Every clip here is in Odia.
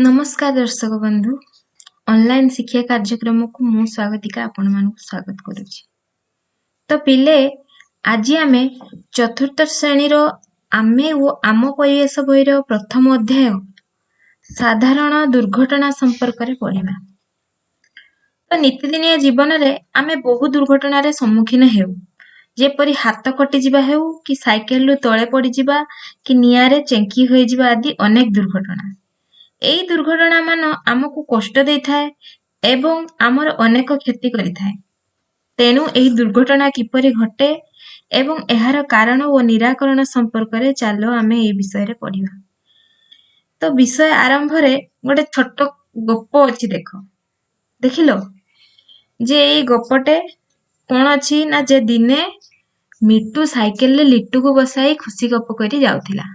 ନମସ୍କାର ଦର୍ଶକ ବନ୍ଧୁ, ଅନଲାଇନ ଶିକ୍ଷା କାର୍ଯ୍ୟକ୍ରମକୁ ମୁଁ ସ୍ୱାଗତିକା ଆପଣମାନଙ୍କୁ ସ୍ୱାଗତ କରୁଛି। ତ ପିଲେ, ଆଜି ଆମେ ଚତୁର୍ଥ ଶ୍ରେଣୀର ଆମେ ଓ ଆମ ପରିବେଶ ବହିର ପ୍ରଥମ ଅଧ୍ୟାୟ ସାଧାରଣ ଦୁର୍ଘଟଣା ସମ୍ପର୍କରେ ପଢ଼ିବା। ତ ନିତିଦିନିଆ ଜୀବନରେ ଆମେ ବହୁ ଦୁର୍ଘଟଣାରେ ସମ୍ମୁଖୀନ ହେଉ, ଯେପରି ହାତ କଟିଯିବା ହେଉ କି ସାଇକେଲରୁ ତଳେ ପଡ଼ିଯିବା କି ନିଆଁରେ ଚେଙ୍କି ହୋଇଯିବା ଆଦି ଅନେକ ଦୁର୍ଘଟଣା। ଏଇ ଦୁର୍ଘଟଣାମାନ ଆମକୁ କଷ୍ଟ ଦେଇଥାଏ ଏବଂ ଆମର ଅନେକ କ୍ଷତି କରିଥାଏ। ତେଣୁ ଏହି ଦୁର୍ଘଟଣା କିପରି ଘଟେ ଏବଂ ଏହାର କାରଣ ଓ ନିରାକରଣ ସମ୍ପର୍କରେ ଚାଲ ଆମେ ଏହି ବିଷୟରେ ପଢ଼ିବା। ତ ବିଷୟ ଆରମ୍ଭରେ ଗୋଟେ ଛୋଟ ଗପ ଅଛି, ଦେଖ। ଦେଖିଲ ଯେ ଏଇ ଗପଟେ କଣ ଅଛି ନା, ଯେ ଦିନେ ମିଟୁ ସାଇକେଲରେ ଲିଟୁକୁ ବସାଇ ଖୁସି ଗପ କରି ଯାଉଥିଲା।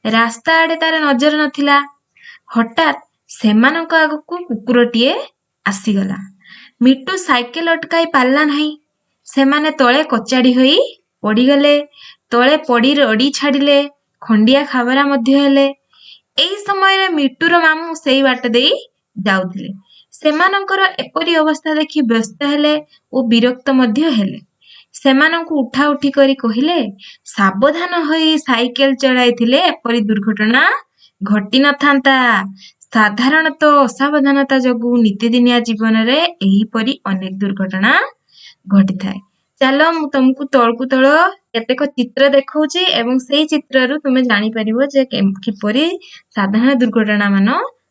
ରାସ୍ତା ଆଡେ ତାର ନଜର ନଥିଲା। ହଠାତ୍ ସେମାନଙ୍କ ଆଗକୁ କୁକୁରଟିଏ ଆସିଗଲା। ମିଟୁ ସାଇକେଲ ଅଟକାଇ ପାରିଲା ନାହିଁ। ସେମାନେ ତଳେ କଚାଡ଼ି ହୋଇ ପଡ଼ିଗଲେ। ତଳେ ପଡ଼ି ରଡ଼ି ଛାଡ଼ିଲେ, ଖଣ୍ଡିଆ ଖାବରା ମଧ୍ୟ ହେଲେ। ଏହି ସମୟରେ ମିଟୁର ମାମୁଁ ସେଇ ବାଟ ଦେଇ ଯାଉଥିଲେ। ସେମାନଙ୍କର ଏପରି ଅବସ୍ଥା ଦେଖି ବ୍ୟସ୍ତ ହେଲେ ଓ ବିରକ୍ତ ମଧ୍ୟ ହେଲେ। ସେମାନଙ୍କୁ ଉଠା ଉଠି କରି କହିଲେ, ସାବଧାନ ହୋଇ ସାଇକେଲ ଚଳାଇଥିଲେ ଏପରି ଦୁର୍ଘଟଣା ଘଟିନଥାନ୍ତା। ସାଧାରଣତଃ ଅସାବଧାନତା ଯୋଗୁଁ ନିତିଦିନିଆ ଜୀବନରେ ଏହିପରି ଅନେକ ଦୁର୍ଘଟଣା ଘଟିଥାଏ। ଚାଲ, ମୁଁ ତମକୁ ତଳକୁ ତଳ କେତେକ ଚିତ୍ର ଦେଖଉଛି ଏବଂ ସେଇ ଚିତ୍ରରୁ ତୁମେ ଜାଣିପାରିବ ଯେ କିପରି ସାଧାରଣ ଦୁର୍ଘଟଣା ମାନ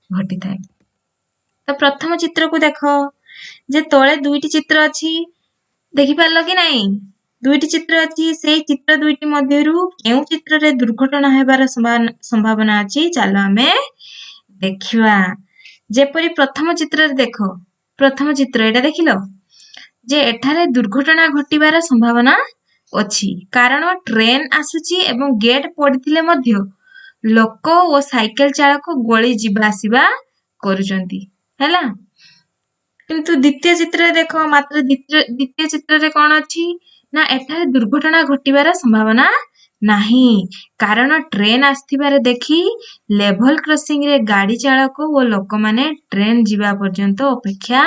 ଘଟିଥାଏ। ତ ପ୍ରଥମ ଚିତ୍ରକୁ ଦେଖ ଯେ ତଳେ ଦୁଇଟି ଚିତ୍ର ଅଛି, ଦେଖିପାରିଲ କି ନାଇଁ? ଦୁଇଟି ଚିତ୍ର ଅଛି। ସେଇ ଚିତ୍ର ଦୁଇଟି ମଧ୍ୟରୁ କେଉଁ ଚିତ୍ରରେ ଦୁର୍ଘଟଣା ହେବାର ସମ୍ଭାବନା ଅଛି, ଚାଲ ଆମେ ଦେଖିବା। ଯେପରି ପ୍ରଥମ ଚିତ୍ରରେ ଦେଖ, ପ୍ରଥମ ଚିତ୍ର ଏଇଟା ଦେଖିଲ ଯେ ଏଠାରେ ଦୁର୍ଘଟଣା ଘଟିବାର ସମ୍ଭାବନା ଅଛି, କାରଣ ଟ୍ରେନ ଆସୁଛି ଏବଂ ଗେଟ୍ ପଡ଼ିଥିଲେ ମଧ୍ୟ ଲୋକ ଓ ସାଇକେଲ ଚାଳକ ଗଳି ଯିବା ଆସିବା କରୁଛନ୍ତି। ହେଲା? କିନ୍ତୁ ଦ୍ୱିତୀୟ ଚିତ୍ରରେ ଦେଖ, ମାତ୍ର ଦ୍ୱିତୀୟ ଚିତ୍ରରେ କଣ ଅଛି ନା, ଏଠାରେ ଦୁର୍ଘଟଣା ଘଟିବାର ସମ୍ଭାବନା ନାହିଁ, କାରଣ ଟ୍ରେନ ଆସିଥିବାର ଦେଖି ଲେଭଲ କ୍ରସିଂରେ ଗାଡି ଚାଳକ ଓ ଲୋକମାନେ ଟ୍ରେନ ଯିବା ପର୍ଯ୍ୟନ୍ତ ଅପେକ୍ଷା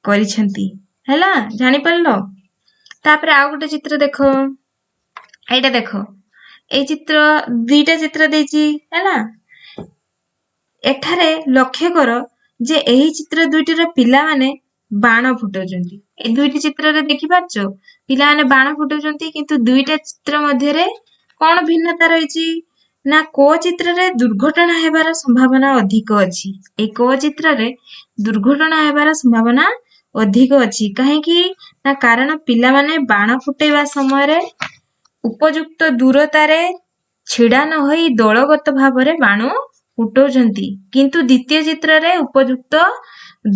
କରିଛନ୍ତି। ହେଲା? ଜାଣିପାରିଲ? ତାପରେ ଆଉ ଗୋଟେ ଚିତ୍ର ଦେଖ, ଏଇଟା ଦେଖ। ଏଇ ଚିତ୍ର, ଦିଟା ଚିତ୍ର ଦେଇଛି, ହେଲା? ଏଠାରେ ଲକ୍ଷ୍ୟ କର ଯେ ଏହି ଚିତ୍ର ଦୁଇଟିର ପିଲାମାନେ ବାଣ ଫୁଟାଉଛନ୍ତି। ଏଇ ଦୁଇଟି ଚିତ୍ରରେ ଦେଖିପାରୁଛ, ପିଲାମାନେ ବାଣ ଫୁଟାଉଛନ୍ତି। କିନ୍ତୁ ଦୁଇଟା ଚିତ୍ର ମଧ୍ୟରେ କଣ ଭିନ୍ନତା ରହିଛି ନା, କ ଚିତ୍ରରେ ଦୁର୍ଘଟଣା ହେବାର ସମ୍ଭାବନା ଅଧିକ ଅଛି। ଏଇ କ ଚିତ୍ରରେ ଦୁର୍ଘଟଣା ହେବାର ସମ୍ଭାବନା ଅଧିକ ଅଛି। କାହିଁକି ନା, କାରଣ ପିଲାମାନେ ବାଣ ଫୁଟେଇବା ସମୟରେ ଉପଯୁକ୍ତ ଦୂରତାରେ ଛିଡା ନ ହୋଇ ଦଳଗତ ଭାବରେ ବାଣ ଫୁଟାଉଛନ୍ତି। କିନ୍ତୁ ଦ୍ୱିତୀୟ ଚିତ୍ରରେ ଉପଯୁକ୍ତ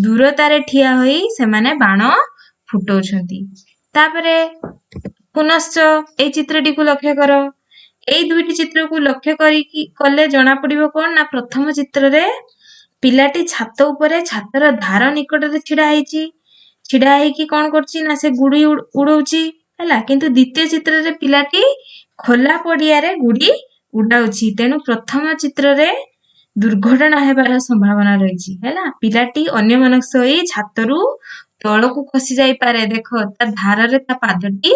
ଦୂରତାରେ ଠିଆ ହୋଇ ସେମାନେ ବାଣ ଫୁଟାଉଛନ୍ତି। ତାପରେ ପୁନଶ୍ଚ ଏଇ ଚିତ୍ରଟିକୁ ଲକ୍ଷ୍ୟ କର। ଏଇ ଦୁଇଟି ଚିତ୍ରକୁ ଲକ୍ଷ୍ୟ କରିକି କଲେ ଜଣା ପଡିବ କଣ ନା, ପ୍ରଥମ ଚିତ୍ରରେ ପିଲାଟି ଛାତ ଉପରେ ଛାତର ଧାର ନିକଟରେ ଛିଡା ହେଇଛି। ଛିଡା ହେଇକି କଣ କରୁଛି ନା, ସେ ଗୁଡି ଉଡଉଛି। ହେଲା? କିନ୍ତୁ ଦ୍ୱିତୀୟ ଚିତ୍ରରେ ପିଲାଟି ଖୋଲା ପଡିଆରେ ଗୁଡି ଉଡାଉଛି। ତେଣୁ ପ୍ରଥମ ଚିତ୍ରରେ ଦୁର୍ଘଟଣା ହେବାର ସମ୍ଭାବନା ରହିଛି। ହେଲା? ପିଲାଟି ଅନ୍ୟମନସ୍କ ହୋଇ ଛାତରୁ ତଳକୁ ଖସି ଯାଇପାରେ। ଦେଖ, ତା ଧାରରେ ତା ପାଦଟି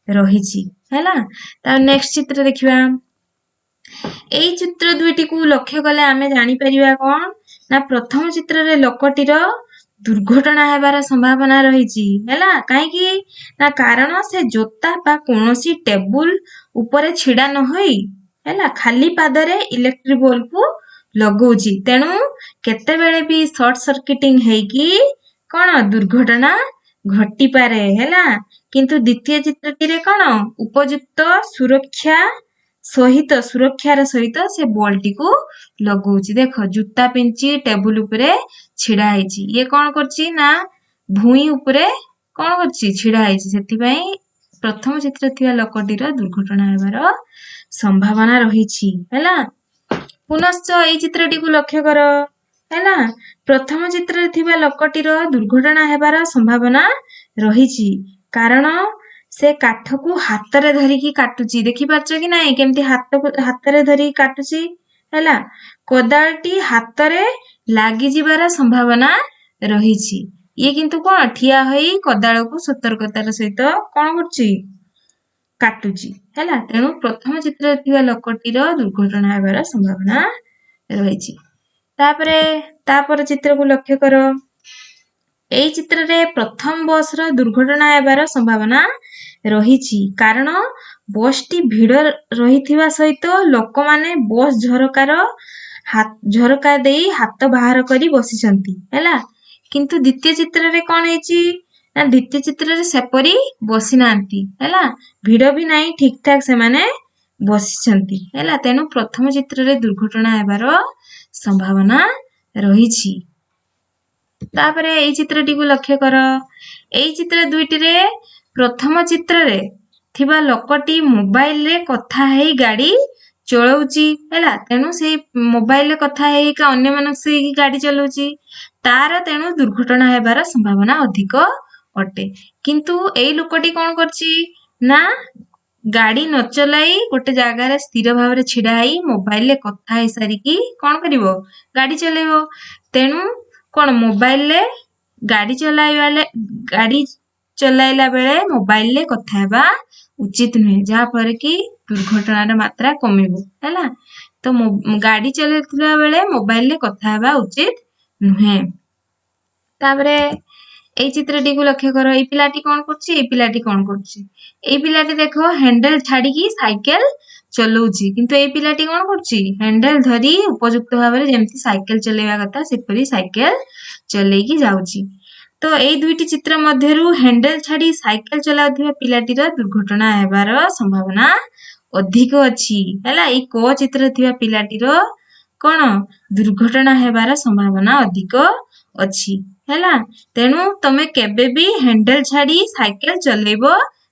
ରହିଛି। ହେଲା? ତା ନେକ୍ସଟ ଚିତ୍ର ଦେଖିବା। ଏଇ ଚିତ୍ର ଦୁଇଟିକୁ ଲକ୍ଷ୍ୟ କଲେ ଆମେ ଜାଣିପାରିବା କଣ ନା, ପ୍ରଥମ ଚିତ୍ରରେ ଲୋକଟିର ଦୁର୍ଘଟଣା ହେବାର ସମ୍ଭାବନା ରହିଛି। ହେଲା? କାହିଁକି ନା, କାରଣ ସେ ଜୋତା ବା କୌଣସି ଟେବୁଲ ଉପରେ ଛିଡା ନ ହୋଇ, ହେଲା, ଖାଲି ପାଦରେ ଇଲେକ୍ଟ୍ରିକ ବଲ୍ବକୁ ଲଗଉଛି। ତେଣୁ କେତେବେଳେ ବି ସର୍ଟ ସର୍କିଟିଂ ହେଇକି କଣ ଦୁର୍ଘଟଣା ଘଟିପାରେ। ହେଲା? କିନ୍ତୁ ଦ୍ୱିତୀୟ ଚିତ୍ରଟିରେ କଣ ଉପଯୁକ୍ତ ସୁରକ୍ଷା ସହିତ, ସୁରକ୍ଷାର ସହିତ ସେ ବଲ୍ଟିକୁ ଲଗଉଛି। ଦେଖ, ଜୁତା ପିନ୍ଧିଛି, ଟେବୁଲ ଉପରେ ଛିଡା ହେଇଛି। ଇଏ କଣ କରୁଛି ନା, ଭୂଇଁ ଉପରେ କଣ କରୁଛି? ଛିଡା ହେଇଛି। ସେଥିପାଇଁ ପ୍ରଥମ ଚିତ୍ରରେ ଥିବା ଲୋକଟିର ଦୁର୍ଘଟଣା ହେବାର ସମ୍ଭାବନା ରହିଛି। ହେଲା? ପୁନଶ୍ଚ ଏଇ ଚିତ୍ରଟିକୁ ଲକ୍ଷ୍ୟ କର। ହେଲା? ପ୍ରଥମ ଚିତ୍ରରେ ଥିବା ଲୋକଟିର ଦୁର୍ଘଟଣା ହେବାର ସମ୍ଭାବନା ରହିଛି, କାରଣ ସେ କାଠକୁ ହାତରେ ଧରିକି କାଟୁଛି। ଦେଖିପାରୁଛ କି ନାଇଁ, କେମିତି ହାତକୁ ହାତରେ ଧରିକି କାଟୁଛି? ହେଲା? କୋଦାଳଟି ହାତରେ ଲାଗିଯିବାର ସମ୍ଭାବନା ରହିଛି। ଇଏ କିନ୍ତୁ କଣ ଠିଆ ହୋଇ କୋଦାଳକୁ ସତର୍କତାର ସହିତ କଣ କରୁଛି? କାଟୁଛି, ହେଲା। ତେଣୁ ପ୍ରଥମ ଚିତ୍ରରେ ଥିବା ଲୋକଟିର ଦୁର୍ଘଟଣା ହେବାର ସମ୍ଭାବନା ରହିଛି। ତାପରେ ତାପର ଚିତ୍ରକୁ ଲକ୍ଷ୍ୟ କର। ଏଇ ଚିତ୍ରରେ ପ୍ରଥମ ବସର ଦୁର୍ଘଟଣା ହେବାର ସମ୍ଭାବନା ରହିଛି, କାରଣ ବସଟି ଭିଡ଼ ରହିଥିବା ସହିତ ଲୋକମାନେ ବସ୍ ଝରକା ଦେଇ ହାତ ବାହାର କରି ବସିଛନ୍ତି, ହେଲା। କିନ୍ତୁ ଦ୍ୱିତୀୟ ଚିତ୍ରରେ କଣ ହେଇଛି ନା, ଦ୍ୱିତୀୟ ଚିତ୍ରରେ ସେପରି ବସିନାହାନ୍ତି, ହେଲା। ଭିଡ଼ ବି ନାହିଁ, ଠିକ ଠାକ ସେମାନେ ବସିଛନ୍ତି, ହେଲା। ତେଣୁ ପ୍ରଥମ ଚିତ୍ରରେ ଦୁର୍ଘଟଣା ହେବାର ସମ୍ଭାବନା ରହିଛି। ତାପରେ ଏଇ ଚିତ୍ରଟିକୁ ଲକ୍ଷ୍ୟ କର। ଏଇ ଚିତ୍ର ଦୁଇଟିରେ ପ୍ରଥମ ଚିତ୍ରରେ ଥିବା ଲୋକଟି ମୋବାଇଲରେ କଥା ହେଇ ଗାଡି ଚଳଉଛି, ହେଲା। ତେଣୁ ସେଇ ମୋବାଇଲରେ କଥା ହେଇକା ଅନ୍ୟମାନଙ୍କ ସହିତ ଗାଡି ଚଲଉଛି ତାର, ତେଣୁ ଦୁର୍ଘଟଣା ହେବାର ସମ୍ଭାବନା ଅଧିକ ଅଟେ। କିନ୍ତୁ ଏଇ ଲୋକଟି କଣ କରୁଛି ନା, ଗାଡି ନ ଚଲାଇ ଗୋଟେ ଜାଗାରେ ସ୍ଥିର ଭାବରେ ଛିଡା ହେଇ ମୋବାଇଲରେ କଥା ହେଇସାରିକି କଣ କରିବ? ଗାଡି ଚଲେଇବ। ତେଣୁ କଣ ମୋବାଇଲରେ ଗାଡି ଚଲାଇଲା ବେଳେ ମୋବାଇଲରେ କଥା ହେବା ଉଚିତ ନୁହେଁ, ଯାହାଫଳରେ କି ଦୁର୍ଘଟଣାର ମାତ୍ରା କମିବ, ହେଲା। ତ ଗାଡି ଚଲାଉଥିବା ବେଳେ ମୋବାଇଲରେ କଥା ହେବା ଉଚିତ ନୁହେଁ। ତାପରେ ଏଇ ଚିତ୍ରଟିକୁ ଲକ୍ଷ୍ୟ କର। ଏଇ ପିଲାଟି କଣ କରୁଛି? ଏଇ ପିଲାଟି କଣ କରୁଛି? ଏଇ ପିଲାଟି ଦେଖ, ହ୍ୟାଣ୍ଡେଲ ଛାଡିକି ସାଇକେଲ ଚଲଉଛି। କିନ୍ତୁ ଏଇ ପିଲାଟି କଣ କରୁଛି? ହ୍ୟାଣ୍ଡେଲ ଧରି ଉପଯୁକ୍ତ ଭାବରେ ଯେମିତି ସାଇକେଲ ଚଲେଇବା କଥା, ସେପରି ସାଇକେଲ ଚଲେଇକି ଯାଉଛି। ତ ଏଇ ଦୁଇଟି ଚିତ୍ର ମଧ୍ୟରୁ ହ୍ୟାଣ୍ଡେଲ ଛାଡି ସାଇକେଲ ଚଲାଉଥିବା ପିଲାଟିର ଦୁର୍ଘଟଣା ହେବାର ସମ୍ଭାବନା ଅଧିକ ଅଛି, ହେଲା। ଏଇ କ ଚିତ୍ରରେ ଥିବା ପିଲାଟିର କଣ ଦୁର୍ଘଟଣା ହେବାର ସମ୍ଭାବନା ଅଧିକ ଅଛି, ହେଲା। ତେଣୁ ତମେ କେବେ ବି ହ୍ୟାଣ୍ଡେଲ ଛାଡି ସାଇକେଲ ଚଲେଇବ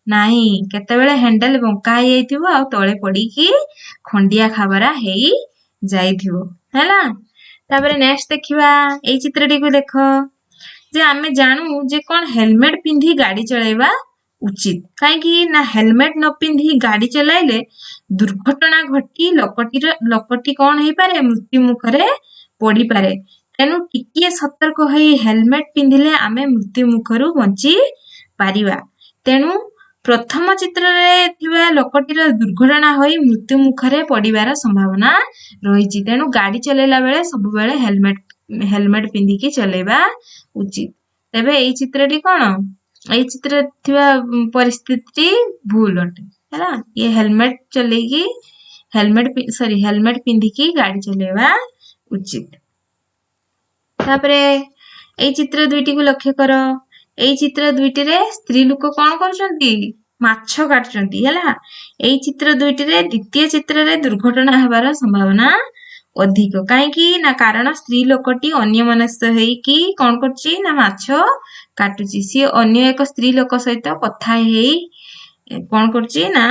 ନାହିଁ। କେତେବେଳେ ହ୍ୟାଣ୍ଡେଲ ବଙ୍କା ହେଇଯାଇଥିବ ଆଉ ତଳେ ପଡିକି ଖଣ୍ଡିଆ ଖାବରା ହେଇ ଯାଇଥିବ, ହେଲା। ତାପରେ ନେକ୍ସଟ ଦେଖିବା। ଏଇ ଚିତ୍ରଟିକୁ ଦେଖ ଯେ ଆମେ ଜାଣୁ ଯେ କଣ ହେଲମେଟ ପିନ୍ଧି ଗାଡି ଚଳାଇବା ଉଚିତ। କାହିଁକି ନା ହେଲମେଟ ନ ପିନ୍ଧି ଗାଡି ଚଲାଇଲେ ଦୁର୍ଘଟଣା ଘଟି ଲୋକଟି କଣ ହେଇପାରେ? ମୃତ୍ୟୁ ମୁଖରେ ପଡିପାରେ। ତେଣୁ ଟିକିଏ ସତର୍କ ହୋଇ ହେଲମେଟ ପିନ୍ଧିଲେ ଆମେ ମୃତ୍ୟୁ ମୁଖରୁ ବଞ୍ଚି ପାରିବା। ତେଣୁ ପ୍ରଥମ ଚିତ୍ରରେ ଥିବା ଲୋକଟିର ଦୁର୍ଘଟଣା ହୋଇ ମୃତ୍ୟୁ ମୁଖରେ ପଡିବାର ସମ୍ଭାବନା ରହିଛି। ତେଣୁ ଗାଡି ଚଲେଇଲା ବେଳେ ସବୁବେଳେ ହେଲମେଟ ପିନ୍ଧିକି ଚଲେଇବା ଉଚିତ। ତେବେ ଏଇ ଚିତ୍ରଟି କଣ, ଏଇ ଚିତ୍ରରେ ଥିବା ପରିସ୍ଥିତିଟି ଭୁଲ ଅଟେ, ହେଲା। ଇଏ ହେଲମେଟ ଚଲେଇକି ହେଲମେଟ ସରି ହେଲମେଟ ପିନ୍ଧିକି ଗାଡି ଚଲେଇବା ଉଚିତ। ତାପରେ ଏଇ ଚିତ୍ର ଦୁଇଟିକୁ ଲକ୍ଷ୍ୟ କର। ଏଇ ଚିତ୍ର ଦୁଇଟିରେ ସ୍ତ୍ରୀ ଲୋକ କଣ କରୁଛନ୍ତି? ମାଛ କାଟୁଛନ୍ତି, ହେଲା। ଏଇ ଚିତ୍ର ଦୁଇଟିରେ ଦ୍ୱିତୀୟ ଚିତ୍ରରେ ଦୁର୍ଘଟଣା ହେବାର ସମ୍ଭାବନା ଅଧିକ। କାହିଁକି ନା କାରଣ ସ୍ତ୍ରୀ ଲୋକଟି ଅନ୍ୟମନସ୍କ ହେଇକି କଣ କରୁଛି ନା, ମାଛ କାଟୁଛି। ସିଏ ଅନ୍ୟ ଏକ ସ୍ତ୍ରୀ ଲୋକ ସହିତ କଥା ହେଇ କଣ କରୁଛି ନା,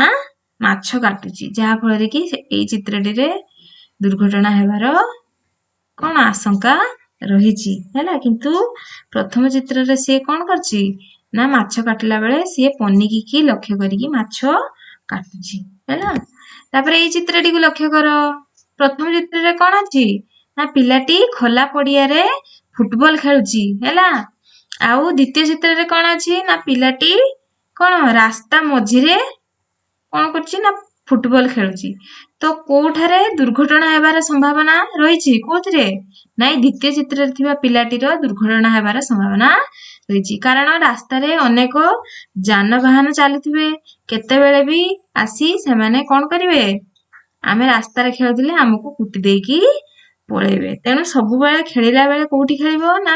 ମାଛ କାଟୁଛି, ଯାହା ଫଳରେ କି ଏଇ ଚିତ୍ରଟିରେ ଦୁର୍ଘଟଣା ହେବାର କଣ ଆଶଙ୍କା ରହିଛି, ହେଲା। କିନ୍ତୁ ପ୍ରଥମ ଚିତ୍ରରେ ସିଏ କଣ କରିଛି ନା, ମାଛ କାଟିଲା ବେଳେ ସିଏ ପନିକିକି ଲକ୍ଷ୍ୟ କରିକି ମାଛ କାଟୁଛି, ହେଲା। ତାପରେ ଏଇ ଚିତ୍ରଟିକୁ ଲକ୍ଷ୍ୟ କର। ପ୍ରଥମ ଚିତ୍ରରେ କଣ ଅଛି ନା, ପିଲାଟି ଖୋଲା ପଡିଆରେ ଫୁଟବଲ ଖେଳୁଛି, ହେଲା। ଆଉ ଦ୍ୱିତୀୟ ଚିତ୍ରରେ କଣ ଅଛି ନା, ପିଲାଟି କଣ ରାସ୍ତା ମଝିରେ କଣ କରୁଛି ନା, ଫୁଟବଲ ଖେଳୁଛି। ତ କୋଉଠାରେ ଦୁର୍ଘଟଣା ହେବାର ସମ୍ଭାବନା ରହିଛି? କୋଉଥିରେ? ନାଇଁ, ଦ୍ୱିତୀୟ ଚିତ୍ରରେ ଥିବା ପିଲାଟିର ଦୁର୍ଘଟଣା ହେବାର ସମ୍ଭାବନା ରହିଛି, କାରଣ ରାସ୍ତାରେ ଅନେକ ଯାନବାହାନ ଚାଲୁଥିବେ। କେତେବେଳେ ବି ଆସି ସେମାନେ କଣ କରିବେ? ଆମେ ରାସ୍ତାରେ ଖେଳୁଥିଲେ ଆମକୁ କୁଟି ଦେଇକି ପଳେଇବେ। ତେଣୁ ସବୁବେଳେ ଖେଳିଲା ବେଳେ କୋଉଠି ଖେଳିବ ନା,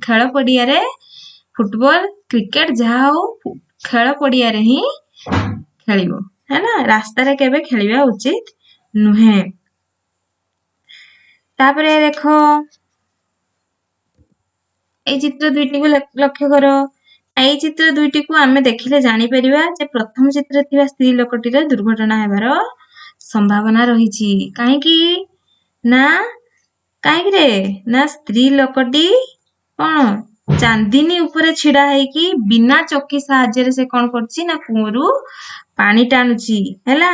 ଖେଳ ପଡିଆରେ। ଫୁଟବଲ, କ୍ରିକେଟ ଯାହା ହଉ, ଖେଳ ପଡିଆରେ ହିଁ ଖେଳିବ, ହେଲା। ରାସ୍ତାରେ କେବେ ଖେଳିବା ଉଚିତ ନୁହେଁ। ତାପରେ ଦେଖ, ଏଇ ଚିତ୍ର ଦୁଇଟିକୁ ଲକ୍ଷ୍ୟ କର। ଏଇ ଚିତ୍ର ଦୁଇଟିକୁ ଆମେ ଦେଖିଲେ ଜାଣିପାରିବା ଯେ ପ୍ରଥମ ଚିତ୍ରରେ ଥିବା ସ୍ତ୍ରୀ ଲୋକଟିର ଦୁର୍ଘଟଣା ହେବାର ସମ୍ଭାବନା ରହିଛି। କାହିଁକି ନା, କାହିଁକି ରେ ନା, ସ୍ତ୍ରୀ ଲୋକଟି କଣ ଚାନ୍ଦିନୀ ଉପରେ ଛିଡା ହେଇକି ବିନା ଚକି ସାହାଯ୍ୟରେ ସେ କଣ କରୁଛି ନା, କୂଅରୁ ପାଣି ଟାଣୁଛି, ହେଲା।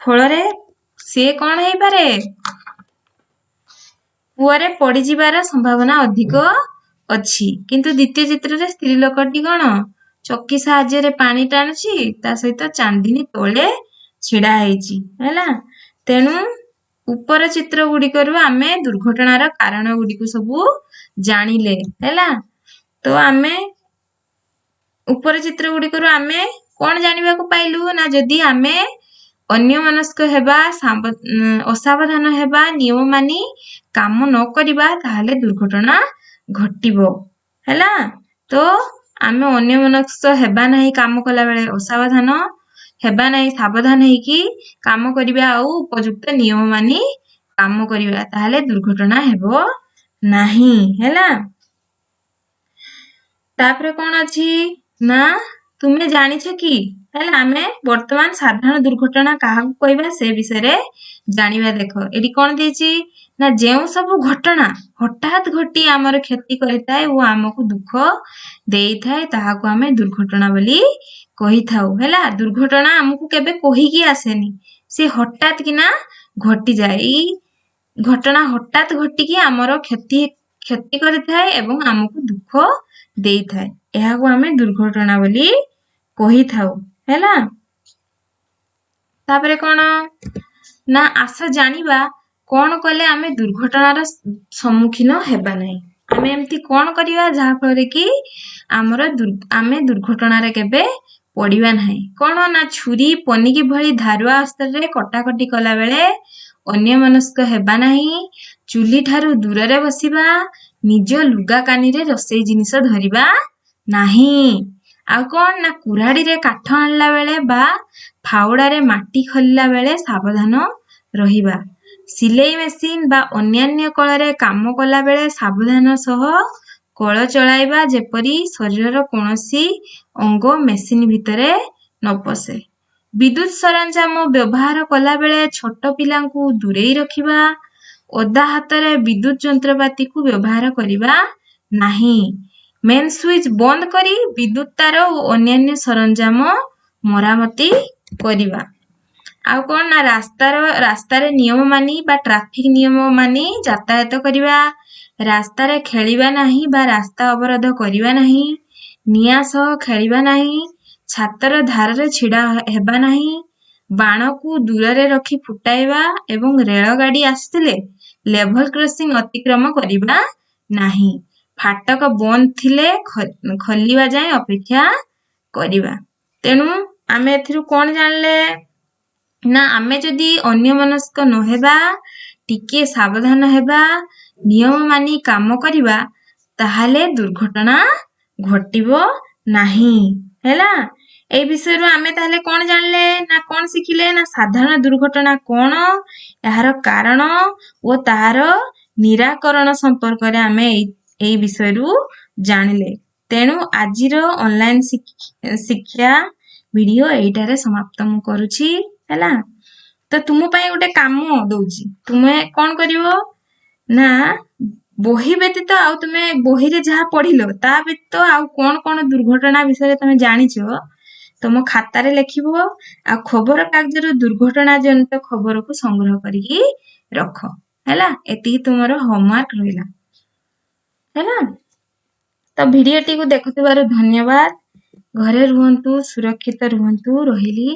ଫଳରେ ସିଏ କଣ ହେଇପାରେ? କୂଅରେ ପଡ଼ିଯିବାର ସମ୍ଭାବନା ଅଧିକ ଅଛି। କିନ୍ତୁ ଦ୍ୱିତୀୟ ଚିତ୍ରରେ ସ୍ତ୍ରୀ ଲୋକଟି କଣ ଚକି ସାହାଯ୍ୟରେ ପାଣି ଟାଣୁଛି, ତା ସହିତ ଚାନ୍ଦିନୀ ତଳେ ଛିଡା ହେଇଛି, ହେଲା। ତେଣୁ ଉପର ଚିତ୍ର ଗୁଡ଼ିକରୁ ଆମେ ଦୁର୍ଘଟଣାର କାରଣ ଗୁଡ଼ିକୁ ସବୁ ଜାଣିଲେ, ହେଲା। ତ ଆମେ ଉପର ଚିତ୍ର ଗୁଡ଼ିକରୁ ଆମେ କଣ ଜାଣିବାକୁ ପାଇଲୁ ନା ଯଦି ଆମେ ଅନ୍ୟମନସ୍କ ହେବା, ଅସାବଧାନ ହେବା, ନିୟମ ମାନି କାମ ନ କରିବା, ତାହେଲେ ଦୁର୍ଘଟଣା ଘଟିବ, ହେଲା। ତ ଆମେ ଅନ୍ୟମନସ୍କ ହେବା ନାହିଁ, କାମ କଲା ବେଳେ ଅସାବଧାନ ହେବା ନାହିଁ, ସାବଧାନ ହେଇକି କାମ କରିବା ଆଉ ଉପଯୁକ୍ତ ନିୟମ ମାନି କାମ କରିବା, ତାହେଲେ ଦୁର୍ଘଟଣା ହେବ ନାହିଁ, ହେଲା। ତାପରେ କଣ ଅଛି ନା ତୁମେ ଜାଣିଛ କି, ହେଲା, ଆମେ ବର୍ତ୍ତମାନ ସାଧାରଣ ଦୁର୍ଘଟଣା କାହାକୁ କହିବା ସେ ବିଷୟରେ ଜାଣିବା। ଦେଖ, ଏଠି କଣ ଦେଇଛି ନା ଯେଉଁ ସବୁ ଘଟଣା ହଠାତ୍ ଘଟି ଆମର କ୍ଷତି କରିଥାଏ ଓ ଆମକୁ ଦୁଃଖ ଦେଇଥାଏ, ତାହାକୁ ଆମେ ଦୁର୍ଘଟଣା ବୋଲି କହିଥାଉ, ହେଲା। ଦୁର୍ଘଟଣା ଆମକୁ କେବେ କହିକି ଆସେନି, ସେ ହଠାତ୍ କିନା ଘଟିଯାଏ। ଏଇ ଘଟଣା ହଠାତ୍ ଘଟିକି ଆମର କ୍ଷତି କରିଥାଏ ଏବଂ ଆମକୁ ଦୁଃଖ ଦେଇଥାଏ, ଏହାକୁ ଆମେ ଦୁର୍ଘଟଣା ବୋଲି କହିଥାଉ, ହେଲା। ତାପରେ କଣ ନା ଆସ ଜାଣିବା କଣ କଲେ ଆମେ ଦୁର୍ଘଟଣାର ସମ୍ମୁଖୀନ ହେବା ନାହିଁ। ଆମେ ଏମିତି କଣ କରିବା ଯାହାଫଳରେ କି ଆମର ଆମେ ଦୁର୍ଘଟଣାରେ କେବେ ପଡ଼ିବା ନାହିଁ? କଣ ନା ଛୁରୀ, ପନିକି ଭଳି ଧାରୁଆ ଅସ୍ତ୍ରରେ କଟାକଟି କଲାବେଳେ ଅନ୍ୟମନସ୍କ ହେବା ନାହିଁ, ଚୁଲି ଠାରୁ ଦୂରରେ ବସିବା, ନିଜ ଲୁଗା କାନିରେ ରୋଷେଇ ଜିନିଷ ଧରିବା ନାହିଁ। ଆଉ କଣ ନା କୁରାଢ଼ୀରେ କାଠ ଆଣିଲା ବେଳେ ବା ଫାଉଡ଼ାରେ ମାଟି ଖୋଲିଲା ବେଳେ ସାବଧାନ ରହିବା, ସିଲେଇ ମେସିନ ବା ଅନ୍ୟାନ୍ୟ କଳରେ କାମ କଲାବେଳେ ସାବଧାନ ସହ କଳ ଚଳାଇବା, ଯେପରି ଶରୀରର କୌଣସି ଅଙ୍ଗ ମେସିନ ଭିତରେ ନ ପଶେ, ବିଦ୍ୟୁତ ସରଞ୍ଜାମ ବ୍ୟବହାର କଲାବେଳେ ଛୋଟ ପିଲାଙ୍କୁ ଦୂରେଇ ରଖିବା, ଓଦା ହାତରେ ବିଦ୍ୟୁତ ଯନ୍ତ୍ରପାତିକୁ ବ୍ୟବହାର କରିବା ନାହିଁ, ମେନ୍ ସୁଇଚ୍ ବନ୍ଦ କରି ବିଦ୍ୟୁତ ତାର ଓ ଅନ୍ୟାନ୍ୟ ସରଞ୍ଜାମ ମରାମତି କରିବା। ଆଉ କଣ ନା ରାସ୍ତାରେ ନିୟମ ମାନି ବା ଟ୍ରାଫିକ ନିୟମ ମାନି ଯାତାୟାତ କରିବା, ରାସ୍ତାରେ ଖେଳିବା ନାହିଁ ବା ରାସ୍ତା ଅବରୋଧ କରିବା ନାହିଁ, ନିଆଁ ସହ ଖେଳିବା ନାହିଁ, ଛାତର ଧାରରେ ଛିଡ଼ା ହେବା ନାହିଁ, ବାଣକୁ ଦୂରରେ ରଖି ଫୁଟାଇବା ଏବଂ ରେଳଗାଡ଼ି ଆସୁଥିଲେ ଲେଭଲ କ୍ରସିଂ ଅତିକ୍ରମ କରିବା ନାହିଁ, ଫାଟକ ବନ୍ଦ ଥିଲେ ଖୋଲିବା ଯାଏଁ ଅପେକ୍ଷା କରିବା। ତେଣୁ ଆମେ ଏଥିରୁ କଣ ଜାଣିଲେ ନା ଆମେ ଯଦି ଅନ୍ୟମନସ୍କ ନହେବା, ଟିକିଏ ସାବଧାନ ହେବା, ନିୟମ ମାନି କାମ କରିବା, ତାହେଲେ ଦୁର୍ଘଟଣା ଘଟିବ ନାହିଁ, ହେଲା। ଏଇ ବିଷୟରୁ ଆମେ ତାହେଲେ କଣ ଜାଣିଲେ ନା କଣ ଶିଖିଲେ ନା ସାଧାରଣ ଦୁର୍ଘଟଣା କଣ, ଏହାର କାରଣ ଓ ତାହାର ନିରାକରଣ ସମ୍ପର୍କରେ ଆମେ ଏଇ ବିଷୟରୁ ଜାଣିଲେ। ତେଣୁ ଆଜିର ଅନଲାଇନ ଶିକ୍ଷା ଭିଡିଓ ଏଇଟାରେ ସମାପ୍ତ ମୁଁ କରୁଛି, ହେଲା। ତ ତୁମ ପାଇଁ ଗୋଟେ କାମ ଦଉଛି। ତୁମେ କଣ କରିବ ନା ବହି ବ୍ୟତୀତ ଆଉ ତୁମେ ବହିରେ ଯାହା ପଢିଲ ତା ବ୍ୟତୀତ ଆଉ କଣ କଣ ଦୁର୍ଘଟଣା ବିଷୟରେ ତମେ ଜାଣିଛ, ତମ ଖାତାରେ ଲେଖିବ ଆଉ ଖବର କାଗଜରୁ ଦୁର୍ଘଟଣା ଜନିତ ଖବରକୁ ସଂଗ୍ରହ କରିକି ରଖ, ହେଲା। ଏତିକି ତୁମର ହୋମୱାର୍କ ରହିଲା, ହେଲା। ତ ଭିଡିଓଟିକୁ ଦେଖୁଥିବାରୁ ଧନ୍ୟବାଦ। ଘରେ ରୁହନ୍ତୁ, ସୁରକ୍ଷିତ ରୁହନ୍ତୁ। ରହିଲି।